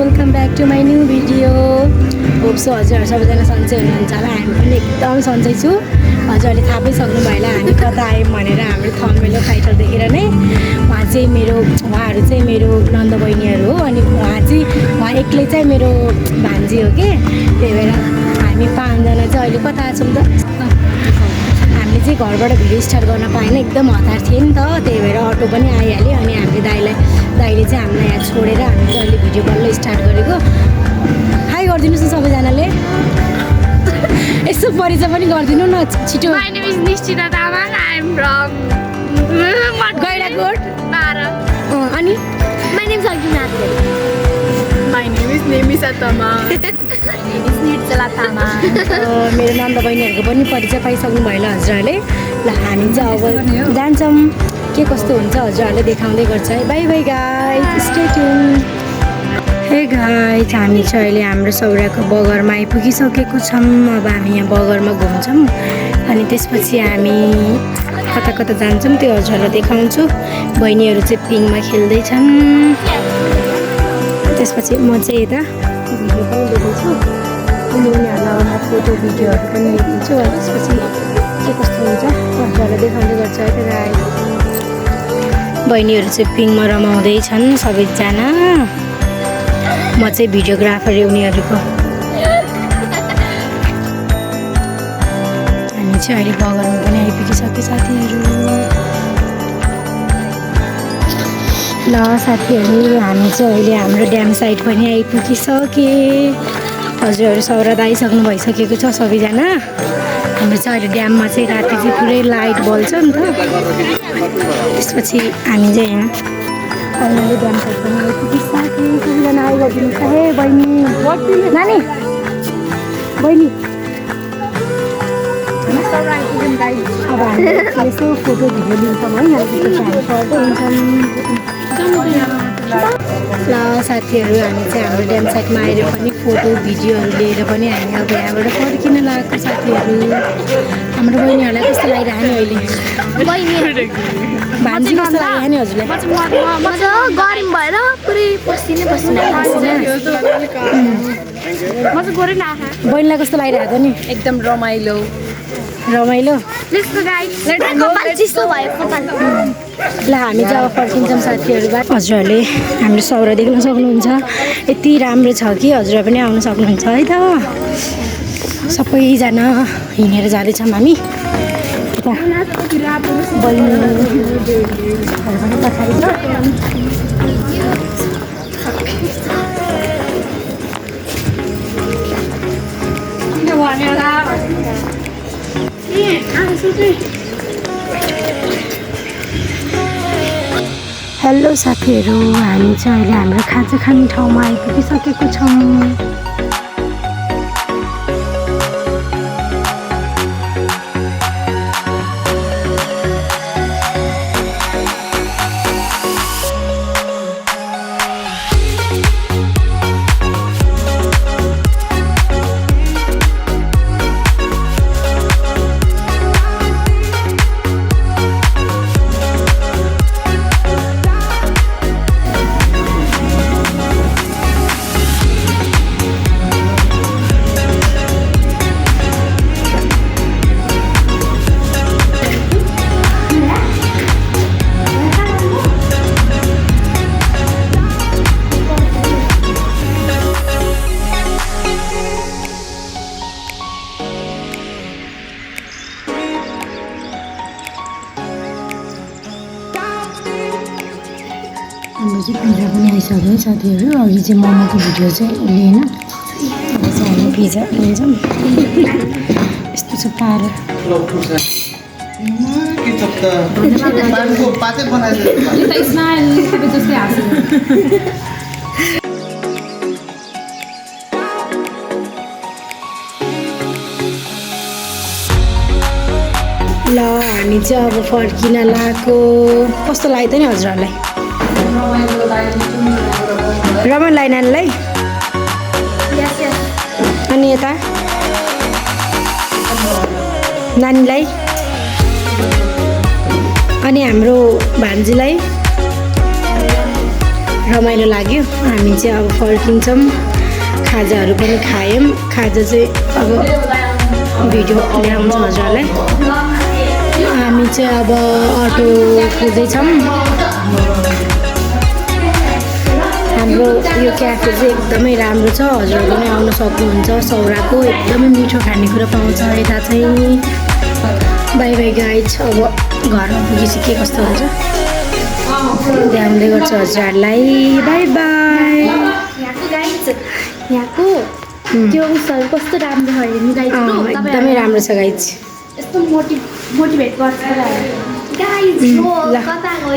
Welcome back to my new video. Hope so हजुरहरू सबैजना सन्चै हुनुहुन्छ होला। हामी पनि एकदम सन्चै छु। हजुरहरूले थाहा पाइसक्नुभयो होला हामी कता आयौँ भनेर। हाम्रो थम्बनेल टाइटल देखेर नै उहाँहरू चाहिँ मेरो नन्द बहिनीहरू हो। अनि उहाँ एक्लै चाहिँ मेरो भान्जी हो कि। त्यही भएर हामी 5 जना चाहिँ अहिले कता छौँ त। हामीले चाहिँ घरबाट भिडियो स्टार्ट गर्न पाएन, एकदम हतार थियो नि त। त्यही भएर अटो पनि आइहाल्यो। अनि हामीले दाइले चाहिँ हामीलाई यहाँ छोडेर हामी चाहिँ अहिले भिडियो बल्ल स्टार्ट गरेको। हाई गरिदिनुहोस् न सबैजनाले। यसो परिचय पनि गरिदिनु न छिटो। My name is Nishchita Tamang. I'm from Gaindakot. अनि My name is Agina. My name is Nemisa Tamang. My name is Nirjala Tamang. मेरो नन्द बहिनीहरूको पनि परिचय पाइसक्नु भयो होला हजुरहरूले। ल हामी चाहिँ अब जान्छौँ, के कस्तो हुन्छ हजुरहरूले देखाउँदै गर्छ है। By by guys, stay tune. Hey guys, हामी चाहिँ अहिले हाम्रो सौराको बगरमा आइपुगिसकेको छौँ। अब हामी यहाँ बगरमा घुम्छौँ अनि त्यसपछि हामी कता कता जान्छौँ त्यो हजुरहरूलाई देखाउँछु। बहिनीहरू चाहिँ पिङमा खेल्दैछन्। त्यसपछि म चाहिँ यता भिडियो पनि देखाउँछु अनि उनीहरूलाई अब म फोटो भिडियोहरू पनि हेरिदिन्छु। त्यसपछि के कस्तो हुन्छ हजुरहरूलाई देखाउँदै गर्छ है त गाइस। बहिनीहरू चाहिँ पिङमा रमाउँदैछन् सबैजना। म चाहिँ भिडियोग्राफर उनीहरूको। हामी चाहिँ अहिले बगरमा पनि आइपुगिसक्यो साथीहरू। ल साथीहरू, हामी चाहिँ अहिले हाम्रो ड्याम साइड पनि आइपुगिसके। हजुरहरू सौरा आइसक्नु भइसकेको छ सबैजना। हाम्रो चाहिँ अहिले ड्याममा चाहिँ राति चाहिँ पुरै लाइट बल्छ नि त। त्यसपछि हामी चाहिँ यहाँ अहिले ड्याम साइड पनि आइपुगिसके। सबैजना आइगरिदिनु छ है बहिनी। नानी बहिनी अब हामी यसो फोटो भिडियो लिन्छौँ है। हामी पढ्दै हुन्छौँ। ल साथीहरू, हामी चाहिँ हाम्रो ड्याम साइडमा आएर पनि फोटो भिडियोहरू लिएर पनि हामी अब यहाँबाट फर्किन लागेको साथीहरू। हाम्रो बहिनीहरूलाई कस्तो लागिरहेको नि अहिले? भान्जी कस्तो लाग्यो नि हजुरलाई? गरम भएर पुरै पसिनै पसिना बहिनीलाई कस्तो लागिरहेको नि? एकदम रमाइलो। चिसो भयो। ल हामी चाहिँ अब फर्किन्छौँ साथीहरूबाट। हजुरहरूले हाम्रो सौरा देख्न सक्नुहुन्छ। यति राम्रो छ कि हजुर पनि आउनु सक्नुहुन्छ है त। सबैजना हिँडेर जाँदैछौँ हामी। यता बहिनीहरू पछाडि छ। हेलो साथीहरू, हामी चाहिँ अहिले हाम्रो खाजा खाने ठाउँमा आइपुगिसकेको छौँ। हाम्रो चाहिँ पिज्जा पनि आइसक्यो है साथीहरू। अघि चाहिँ मोमोको भिडियो चाहिँ लिएन, अब चाहिँ हामी पिज्जा लिन्छौँ। यस्तो छ पारो। ल हामी चाहिँ अब फर्किन लागेको। कस्तो लाग्यो त नि हजुरहरूलाई? रमाइलो लाग्यो नानीलाई? अनि यता नानीलाई अनि हाम्रो भान्जीलाई रमाइलो लाग्यो। हामी चाहिँ अब फर्किन्छौँ। खाजाहरू पनि खायौँ। खाजा चाहिँ अब भिडियो ल्याउँछ हजुरलाई। हामी चाहिँ अब अटो कुर्दैछौँ। हाम्रो यो क्याफे चाहिँ एकदमै राम्रो छ। हजुरहरू पनि आउन सक्नुहुन्छ। सौराको एकदमै मिठो खानेकुरा पाउँछ यता चाहिँ। Bye by guys. अब घरमा पुगेपछि के कस्तो हुन्छ ध्यानले गर्छ हजुरहरूलाई। By by. यहाँको त्यो उसहरू कस्तो राम्रो छ हेर्नु गाइज। एकदमै राम्रो छ गाइज। यस्तो मोटिभेट गर्छ गाइज। ल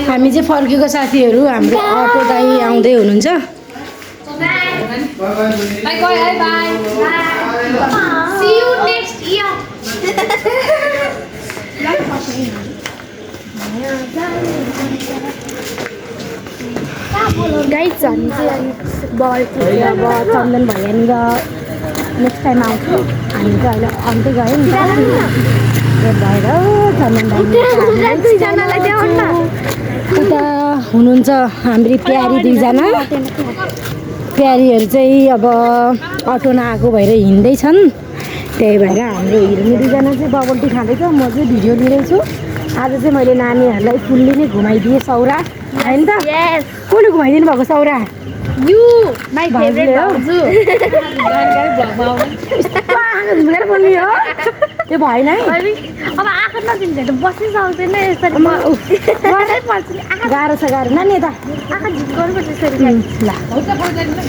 हामी चाहिँ फर्केको साथीहरू हाम्रो अटो दाइ आउँदै हुनुहुन्छ। See you next year. Guys हामी चाहिँ बल्छौँ अब चन्दन भइहाल्नु र नेक्स्ट टाइम आउँछौँ। हामी चाहिँ अहिले आउँदै गयौँ नि त भएर चन्दन उता हुनुहुन्छ हाम्रो प्यारी दुईजना। प्यारीहरू चाहिँ अब अटो नआएको भएर हिँड्दैछन्। त्यही भएर हाम्रो हिरोनी दुईजना चाहिँ बबल टी खाँदैछ। म चाहिँ भिडियो लिँदैछु। आज चाहिँ मैले नानीहरूलाई फुल्ली नै घुमाइदिएँ सौरा होइन त। कसले घुमाइदिनु भएको सौरा? यु माई फेभरेट भाउजू। झुलेर बोल्ने हो त्यो भएन है। अब आँखा नदिन्छ त बस्नै सक्दैन यसरी। गाह्रो छ गाह्रो नानी यता आँखा झिक्नुपर्छ यसरी। ल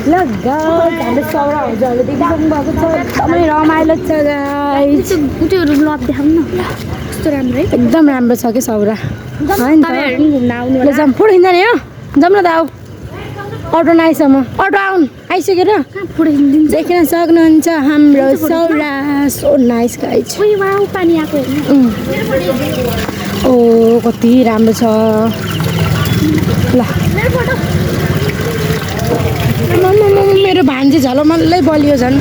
ल गाइस हाम्रो सौरा हजुरहरूले देखिसक्नु भएको छ। एकदमै रमाइलो छ गाइस। त्यो ब्लग देखाउनु न कस्तो राम्रो है। एकदम राम्रो छ कि सौरा होइन त। तपाईँहरू पनि घुम्न आउनु ल जाऊँ फुड हिँड्दैन हो जाऊँ न त आऊ। अटो नआइसम्म अटो आउनु आइसकेर देखिन सक्नुहुन्छ हाम्रो सौरा। So nice guys. पानी आएको हेर्नु। ओ कति राम्रो छ। ल मेरो भान्जी झलमल्लै बलियो झन्।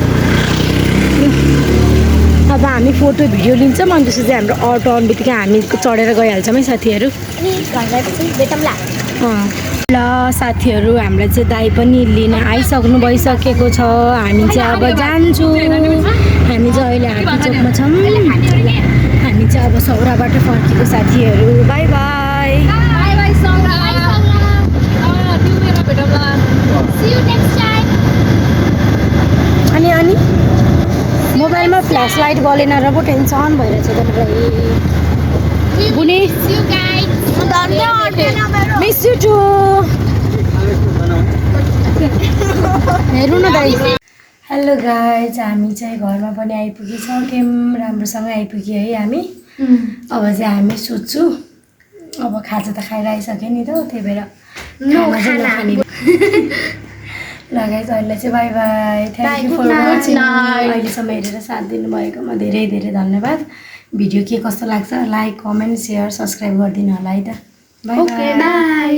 अब हामी फोटो भिडियो लिन्छौँ अनि त्यसपछि हाम्रो अटो आउने बित्तिकै हामी चढेर गइहाल्छौँ है साथीहरू। ल साथीहरू हामीलाई चाहिँ दाइ पनि लिन आइसक्नु भइसकेको छ। हामी चाहिँ अब जान्छौँ। हामी चाहिँ अहिले हात्ती चोकमा छौँ। हामी चाहिँ अब सौराबाट फर्केको साथीहरू। By by. अनि अनि मोबाइलमा फ्ल्यास लाइट बलेन र पो टेन्सन भइरहेछ तपाईँलाई। बुनी मिस यु टु। हेर्नु न दाइ। हेलो गाइज हामी चाहिँ घरमा पनि आइपुगिसक्यौँ। राम्रोसँग आइपुग्यो है हामी। अब चाहिँ हामी सुत्छु। अब खाजा त खाएर आइसक्यो नि त त्यही भएर खाना चाहिँ नखाने। ल गाइज अहिले चाहिँ bye bye. Thank you for watching. अहिलेसम्म हेरेर साथ दिनुभएकोमा धेरै धेरै धन्यवाद। भिडियो के कस्तो लाग्छ लाइक कमेन्ट सेयर सब्सक्राइब गरिदिनु होला है त। By by.